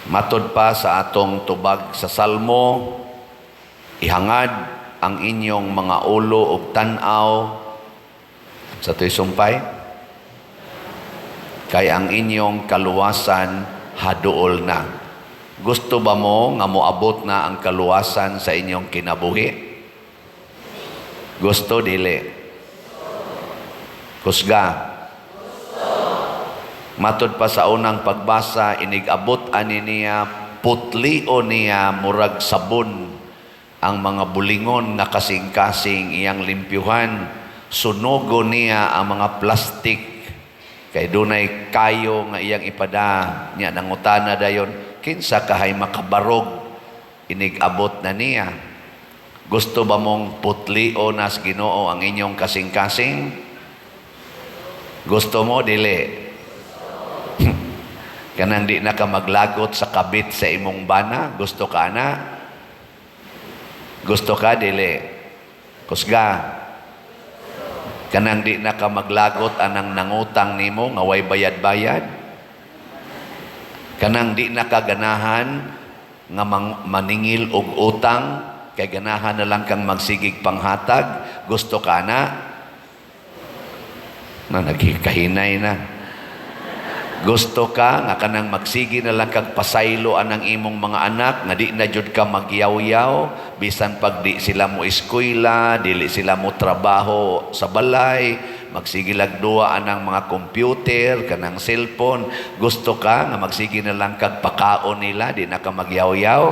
Matod pa sa atong tubag sa Salmo, ihangad ang inyong mga ulo ug tan-aw sa to'y sumpay, kay ang inyong kaluwasan haduol na. Gusto ba mo nga moabot na ang kaluwasan sa inyong kinabuhi? Gusto, dili? Kusga. Matod pa sa unang pagbasa, inig-abot ani niya, putlio niya murag sabon ang mga bulingon nga kasing-kasing iyang limpyuhan. Sunogo niya ang mga plastic kay dunay kayo nga iyang ipada niya. Nangutana dayon, kinsa kahay makabarog inig-abot na niya? Gusto ba mong putlio nas Ginoo ang inyong kasing-kasing? Gusto mo, dili? Kanang di na ka maglagot sa kabit sa imong bana, gusto ka na? Gusto ka, dili? Kusga. Kanang di na ka maglagot anang nangutang nimo nga way bayad-bayad? Kanang di na ka ganahan nga maningil og utang kay ganahan na lang kang magsigig panghatag, gusto ka na? Na nagkahinay na. Gusto ka nga kanang magsige na lang kag pasaylo anang imong mga anak nga di na jud ka magyaw-yaw bisan pag di sila mo eskwela, dili sila mo trabaho sa balay, magsige lag duwa anang mga computer, kanang cellphone? Gusto ka nga magsige na lang kag pakaon nila, di na ka magyaw-yaw?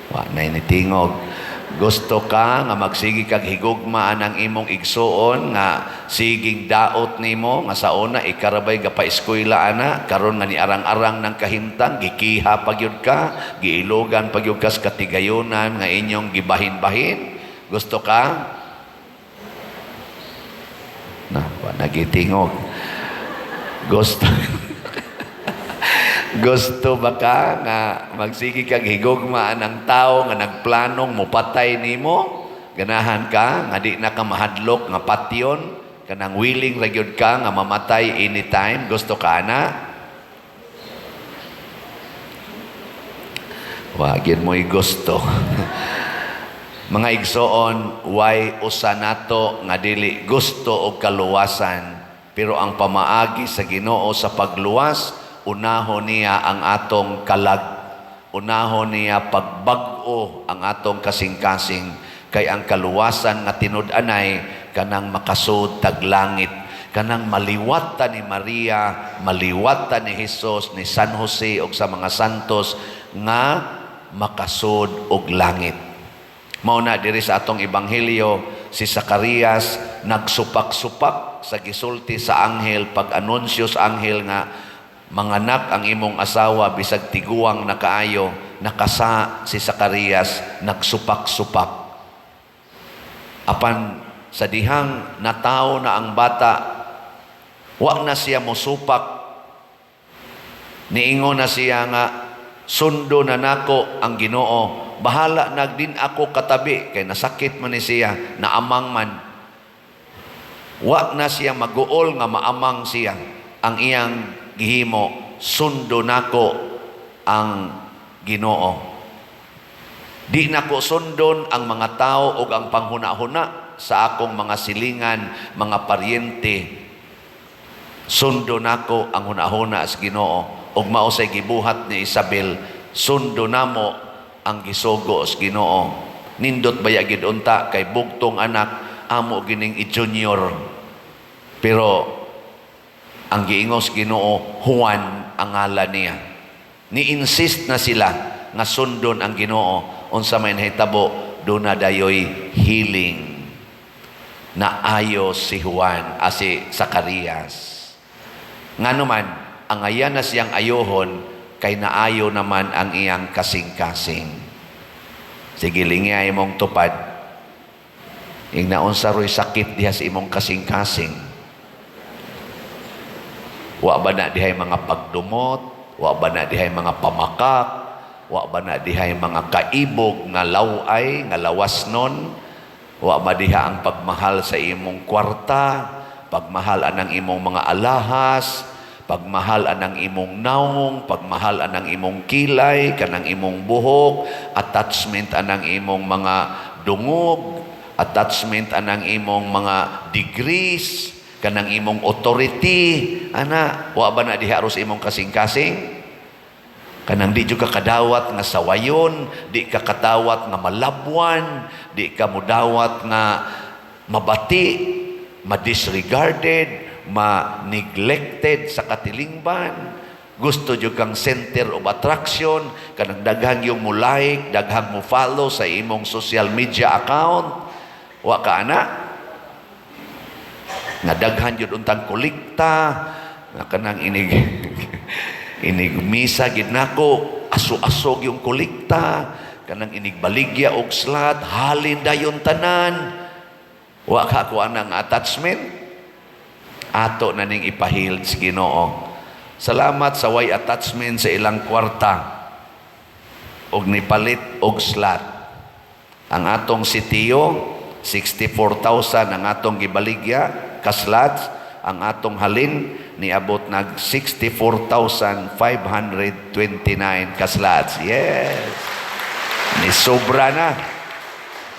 Wa na nitingog. Gusto ka nga magsige kag higugma anang imong igsuon nga siging daot nimo, nga sa una ikarabay ga pa-eskwela ana, karon nga niarang-arang ng kahimtang, gikiha pa gyud ka, giilogan pa gyud ka sa katigayonan nga inyong gibahin-bahin? Gusto ka na? Wa nagitingog. Gusto ba ka nga magsige kag higugma ang tao nga nagplanong mupatay nimo? Ganahan ka nga di na ka mahadlok nga patyon, kanang willing ra gyud ka nga mamatay anytime? Gusto ka na? Wa gyud mo'y gusto. Mga igsoon, way usa nato nga dili gusto og kaluwasan, pero ang pamaagi sa Ginoo sa pagluwas, unahon niya ang atong kalag, unahon niya pagbag-o ang atong kasing-kasing, kay ang kaluwasan nga tinud-anay kanang makasud tag langit, kanang maliwat ta ni Maria, maliwat ta ni Jesus, ni San Jose ug sa mga santos nga makasud og langit. Mao na diri sa atong ebanghelyo, si Zacarias nagsupak-supak sa gisulti sa anghel, pag-anunsyo sa anghel nga manganak ang imong asawa bisag tiguang na kaayo. Nakasa si Zacarias, nagsupak-supak. Apan sa dihang natawo na ang bata, wa na siya mosupak. Niingon na siya nga sundo na nako ang Ginoo, bahala nagdin ako katabi, kay nasakit man ni siya, naamang man. Wa na siya maguol nga maamang siya. Ang iyang gihimo, sundo nako ang Ginoo. Di nako sundon ang mga tao ug ang panghuna-huna sa akong mga silingan, mga paryente. Sundo nako ang hunahuna sa Ginoo. Ug mao say gibuhat ni Isabel, sundo namo ang gisugo sa Ginoo. Nindot baya gid unta kay bugtong anak amo gining i-junior. Pero ang giingos Ginoo, Juan ang ngalan niya. Ni-insist na sila nga sundon ang Ginoo. Unsa may nahitabo, duna dayoy healing. Naayo si Juan, si Zacarias. Ngano man, ang ayan na siyang ayohon, kay naayo naman ang iyang kasing-kasing. Sige, lingya imong tupad. Ing naunsa ro'y sakit diha sa imong kasing-kasing. Wa ba na dihay mga pagdumot? Wa ba na dihay mga pamakak? Wa ba na dihay mga kaibog nga laway, nga lawas nun? Wa ba diha ang pagmahal sa imong kwarta? Pagmahal anang imong mga alahas? Pagmahal anang imong nawong, pagmahal anang imong kilay, kanang imong buhok, attachment anang imong mga dungog, attachment anang imong mga degrees, kanang imong authority, ana, wa ba na diha aros imong kasing-kasing? Kanang di jud ka kadawat nga sawayon, di ka kadawat nga malabwan, di ka mudawat nga mabati, ma-disregarded, ma-neglected sa katilingban. Gusto jud kang center of attraction, kanang daghang yung mo like, daghang mo follow sa imong social media account. Wa ka ana? Nga daghan jud untang kolekta, nga kanang inig inig misa gid nako, aso-asog yung kolekta, kanang inig baligya og slot, halin dayon tanan. Wa ka ko anang attachment. Ato na ning ipahilid sa Ginoo. Salamat sa way attachment sa ilang kwarta og nipalit og slot. Ang atong sitiyo, 64,000 ang atong gibaligya ka slots, ang atong halin niabot nag 64,529 ka slots. Yes. Ni sobra na.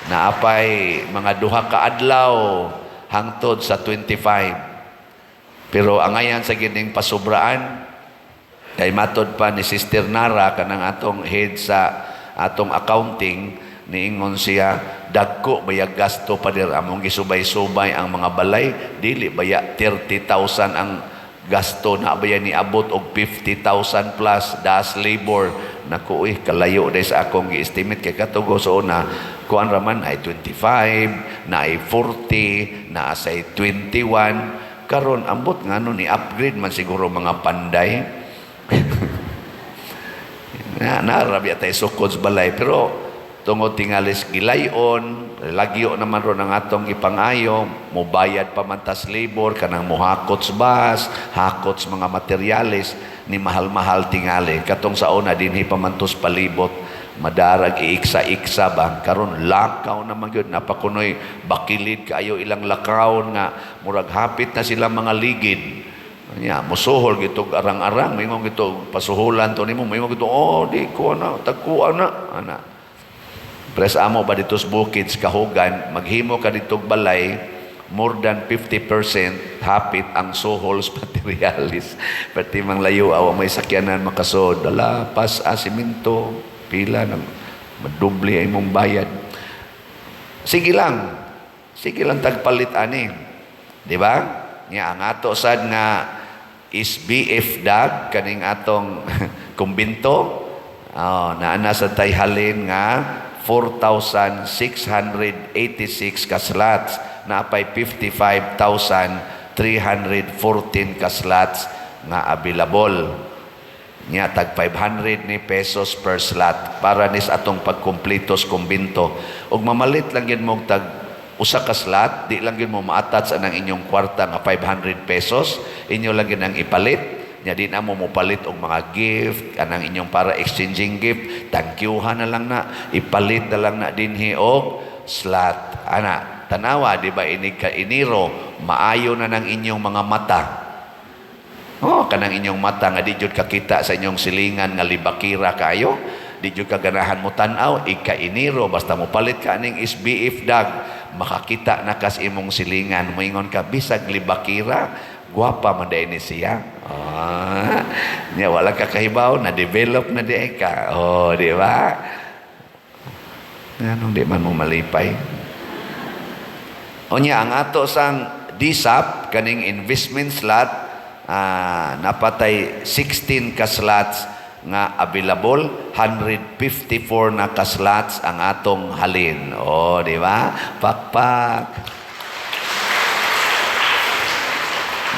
Naapay mga 2 ka adlaw hangtod sa 25. Pero angayan sa gining pasubraan kay matod pa ni Sister Nara, kanang atong head sa atong accounting, niingon siya, "Dagko baya gasto, pader, among gisubay-subay ang mga balay, dili baya 30,000 ang gasto na baya niabot og 50,000 plus das labor." Naku uy, kalayo day sa akong gi-estimate kay katugo so una kuan raman ay 25 na ay 40 na say 21. Karon ambot ngano ni upgrade man siguro mga panday na narabi tay sukod sa balay, pero tungod tingalis gilayon lagyo naman ron ang atong ipangayo, mobayad pa man tas labor, kanang mohakot sa bus, hakot sa mga materyales, ni mahal-mahal tingali. Katong sa una dinhi pa man tos palibot, madarag iiksa-iksa ba. Karon lakaw naman gyud, napakunoy bakilid kaayo ilang lakaw nga murag hapit na sila mga ligid. Nya, musuhol gitog arang-arang, moingon gito pasuhulan to nimo, moingon gito, "Oh, di ko na, tagkuha na." Ana. Pres amo ba dito sa bukid sa Kahugan, maghimo ka dito balay, more than 50% hapit ang suhol sa materialis. Pati mang layo, awa may sakyanan makasod. Dala, pas a simento, pila na, madubli ay imong bayad. Sige lang. Sige lang tagpalit ani. Di ba? Nga ang ato sad nga SBF dag kaning atong kumbinto, oh, naana sa tay halin nga 4,686 ka slots, naapay 55,314 ka slots nga available. Nya tag 500 ni pesos per slot para nis atong pagkumpleto sa kumbinto. Ug mamalit lang gyud mo tag usa ka slot, di lang gyud mo ma-attach anang inyong kwarta nga 500 pesos, inyo lang gyud ang ipalit. Nya di na mo mopalit og mga gift kanang inyong para exchanging gift, thank you na lang na, ipalit na lang na dinhi og slot. Ana, tanawa, di ba, inig ka Enero, maayo na ng inyong mga mata. Oh, kanang inyong mata nga di jud kakita sa inyong silingan nga libakira kayo. Di jud ka ganahan mo tan-aw, ika Enero basta mo palit ka aning SBF dag, makakita na kas imong silingan. Moingon ka, "Bisag libakira, gwapa man diay ni siya." Ah, niya wala ka kahibaw na develop na di ka. Oh, di ba? Anong di man mo malipay? Unya ang ato sang DSAP kaning investment slot, napatay 16 ka slots nga available, 154 na ka slots ang atong halin. Oh, di ba? Pakpak.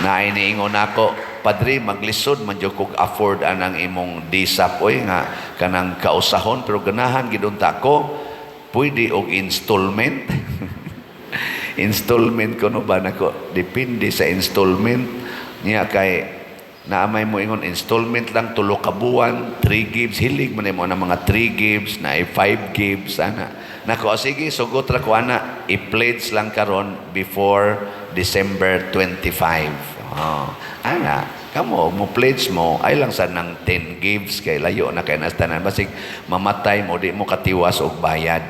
Na iniingon nako, "Padre, maglisod man jud kog afford anang imong DSAP oy nga kanang kausahon, pero ganahan gid unta ko, pwede og installment?" Installment ko no ba nako, depende sa installment niya kay naamay mo ingon installment lang 3 ka buwan, 3 gives, hilig man mo na mga 3 gives na 5 gives ana. Nako, "Oh, sige, sugot ra ko ana, i-pledge lang karon before December 25." Oh, ana. Kamo, mo pledge mo, ay lang sa nang 10 gives kay layo na kay nas tanan. Basig mamatay mo, di mo katiwas og bayad.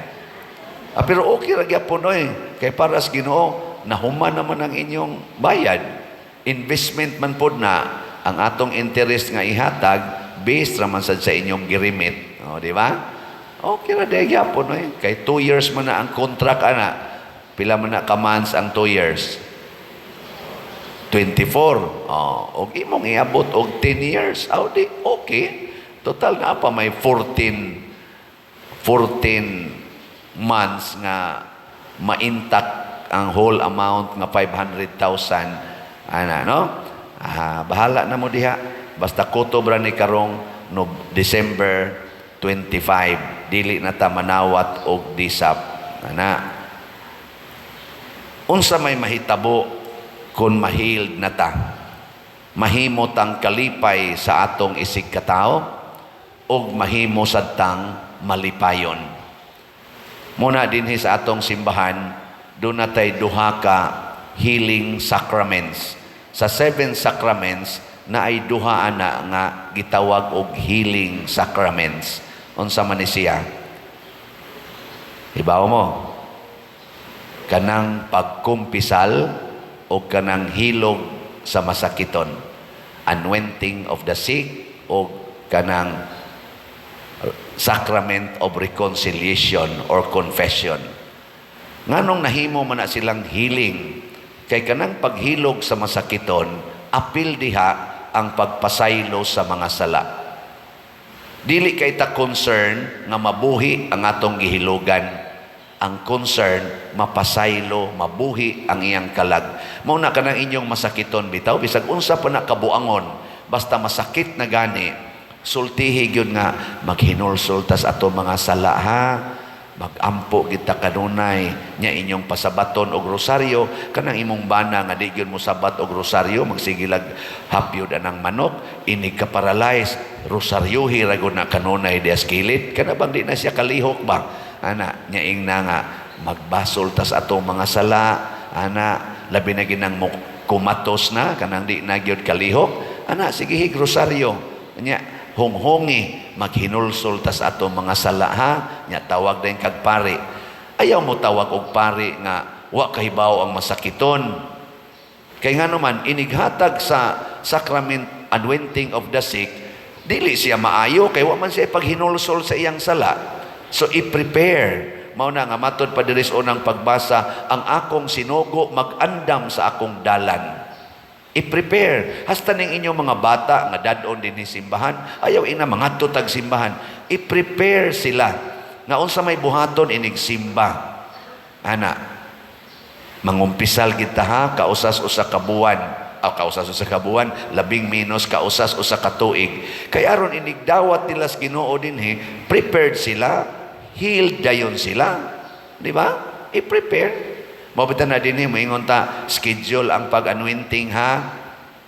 Ah, pero okay ra gyapon oy. Kay para sa Ginoo, nahuman naman ang inyong bayad. Investment man pod na ang atong interest nga ihatag based ra man sad sa inyong giremit. O, di ba? Okay ra diay gyapon oy. Kay 2 years man na ang contract ana. Pila man na ka months ang 2 years? 24. Oh, og imong iabot og 10 years. Aw di okay. Total na pa may 14 months nga ma-intact ang whole amount nga 500,000 ana, no? Ah, bahala na mo diha, basta kutob ra ni karong no December 25 dili na ta manawat og disap ana. Unsa may mahitabo kung ma-healed na ta? Mahimo tang kalipay sa atong isig katao ug mahimo sad tang malipayon. Muna dinhi sa atong simbahan, duna tay duha ka healing sacraments. Sa seven sacraments, na ay duha ana nga gitawag og healing sacraments. Unsa man ni siya? Hibaw mo? Kanang pagkumpisal o kanang hilog sa masakiton. Anointing of the sick o kanang sacrament of reconciliation or confession. Nganong nahimo man na silang healing? Kay kanang paghilog sa masakiton, apil diha ang pagpasaylo sa mga sala. Dili kay ta concern nga mabuhi ang atong gihilugan. Ang concern mapasaylo, mabuhi ang iyang kalag. Mao na kanang inyong masakiton bitaw, bisag unsa pa na kabuangon, basta masakit na gani, sultihi gyud nga maghinulsol tas ato mga sala ha. Magampo kita kanunay nya, inyong pasabaton og rosaryo kanang imong bana nga di gyud mo sabat og rosaryo, magsigilag hapyod anang manok, inig ka paralyze, rosaryohi ra gud na kanunay dias kilid, kana bang di na siya kalihok ba ana nya. Ingna nga magbasol tas atong mga sala ana, labi na ginang mo kumatos na, kanang di na gyud kalihok ana, sige hig rosaryo nya, honghongi maghinulsol tas atong mga sala ha. Nya tawag din kag pari. Ayaw mo tawag og pari nga wa kahibaw ang masakiton, kay ngano man inighatag sa sacrament anointing of the sick, dili siya maayo kay wa man siya paghinulsol sa iyang sala. So i-prepare. Mao na nga matod pa diri sa unang pagbasa, ang akong sinugo mag-andam sa akong dalan. I-prepare. Hasta ning inyong mga bata nga dad-on dinhi simbahan, ayaw ina mangadto tag simbahan. I-prepare sila nga unsa may buhaton inig simba. Ana, mangumpisal kita ha, kausas usa ka buwan. Aw, kausas usa ka buwan, labing menos kausas usa ka tuig. Kay aron inig dawat nila sa Ginoo dinhi, prepared sila, healed dayon sila. Di ba? I-prepare. Mao bitaw na dinhi moingon ta, schedule ang pag-anointing ha.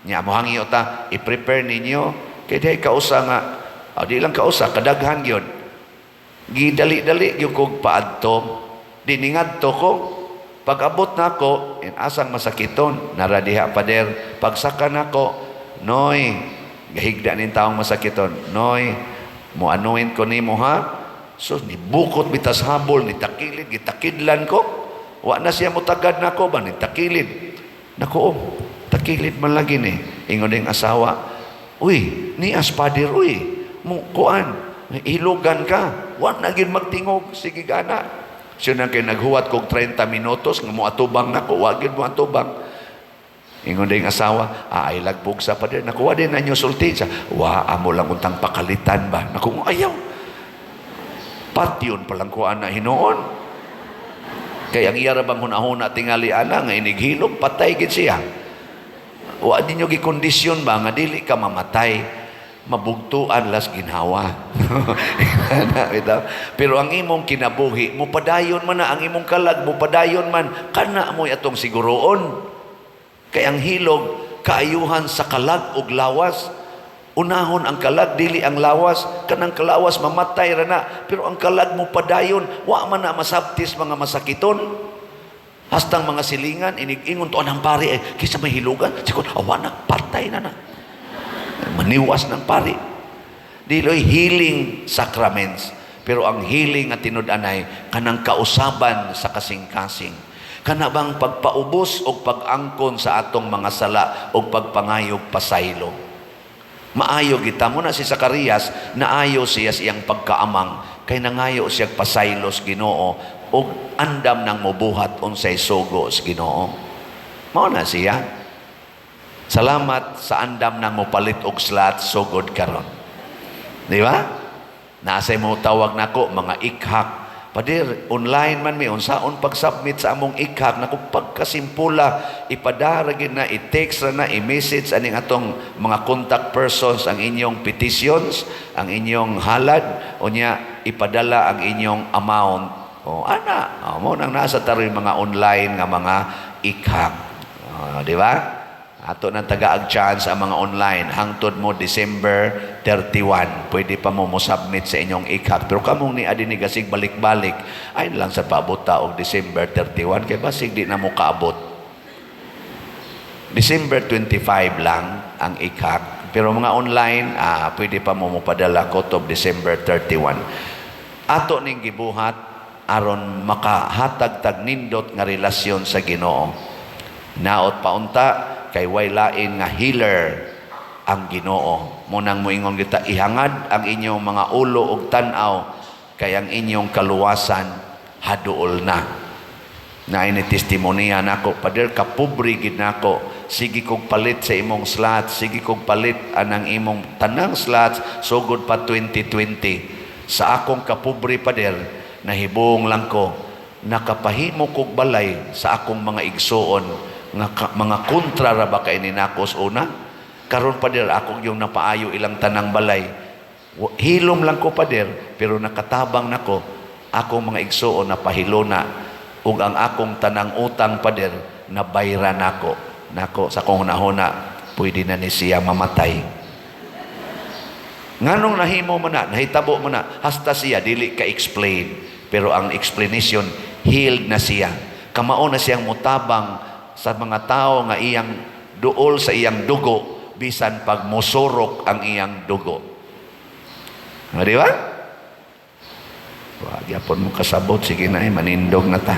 Nya mohangyo ta, i-prepare ninyo kay dihay kausa nga, ah, di lang kausa, kadaghan gyud. Gidali-dali gyud kog paadto. Di ningadto ko. Pag-abot nako, in asang masakiton, nara diha, pader. Pagsaka nako, "Noy," gahigda ning taong masakiton, "Noy, mo anoint ko nimo ha." So nibukot bitas habol, ni takilid, gitakidlan ko. Wa na siya mutagad nako ba, ni takilid. Nako, oh, takilid man lagi ni. Ingon ding asawa, "Uy, ni as pader, uy, mo kuan, hilugan ka." Wa na gid magtingog, sige gana. Siya nang kay naghuwat kog 30 minutos nga mo atubang nako, wa gid mo atubang. Ingon ding asawa, "Ah, ay lagbog sa pader." Nakuha din na nyo sulti siya. "Wa, amo lang untang pakalitan ba." Naku, ayaw. Patyon palang kuan na hinuon. Kay ang iya ra bang hunahuna tingali ana nga inighilom, patay gid siya. Wa ninyo gikondisyon ba nga dili ka mamatay, mabugtuan las ginhawa. Ana, bitaw. Pero ang imong kinabuhi, mupadayon man na ang imong kalag, mupadayon man, kana mo'y atong siguroon. Kay ang hilog, kaayuhan sa kalag ug lawas. Unahon ang kalag, dili ang lawas. Kanang kalawas, mamatay ra na. Pero ang kalag mo padayon, wa man na masabtis mga masakiton. Hastang mga silingan, inig-ingon to anang pare, eh, kisa may hilugan. Sikon, awa na, patay na na. Maniwas ng pari. Dili healing sacraments. Pero ang healing nga tinud-anay kanang kausaban sa kasing-kasing. Kana bang pagpaubos o pag-angkon sa atong mga sala o pagpangayog pasaylo. Maayo kita mo na si Zacarias, naayo siya sa iyang pagkaamang kay nangayo siya pasaylo sa Ginoo ug andam nang mobuhat unsay sugo sa Ginoo. Mao na siya. Salamat sa andam nang mopalit og slot sugod karon. Di ba? Naasay mo tawag nako mga ikhak. Pader, online man mi unsaon pag-submit sa among ikhak nako? Pagkasimpula, ipadara gid na, i-text ra na, i-message aning atong mga contact persons ang inyong petitions, ang inyong halad, unya ipadala ang inyong amount. O ana, o, mo nang nasa taroy mga online nga mga ikhak. O, di ba? Ato nang tagaag chance ang mga online hangtod mo December 31. Pwede pa mo mo-submit sa inyong ikhak. Pero kamong ni adi ni gasig balik-balik ay lang sa paabot og December 31 kay basig di na mo kaabot. December 25 lang ang ikhak. Pero mga online, pwede pa mo mopadala kutob December 31. Ato ning gibuhat aron makahatag tag nindot nga relasyon sa Ginoo. Naot paunta kay way lain nga healer ang Ginoo. Munang moingon kita, ihangad ang inyong mga ulo ug tan-aw kay ang inyong kaluwasan haduol na. Naay ni testimonya nako, "Pader, kapobre gid nako. Sige kog palit sa imong slots, sige kog palit anang imong tanang slots sugod pa 2020. Sa akong kapobre, pader, nahibong lang ko, nakapahimo kog balay sa akong mga igsuon nga mga kontra ra ba kay ni nako sa una. Karon, pader, akong yung napaayo ilang tanang balay. Hilom lang ko, pader, pero nakatabang nako akong mga igsuon na pahilona ug ang akong tanang utang, pader, nabayra nako." Nako sa akong hunahuna, pwede na ni siya mamatay. Nganong nahimo mo na, nahitabo mo na? Hasta siya dili ka explain. Pero ang explanation, healed na siya. Kamao na siyang mutabang sa mga tao nga iyang duol sa iyang dugo, bisan pag mosurok ang iyang dugo. Ah, di ba? Wa gyapon mo kasabot, sige na eh, manindog na ta.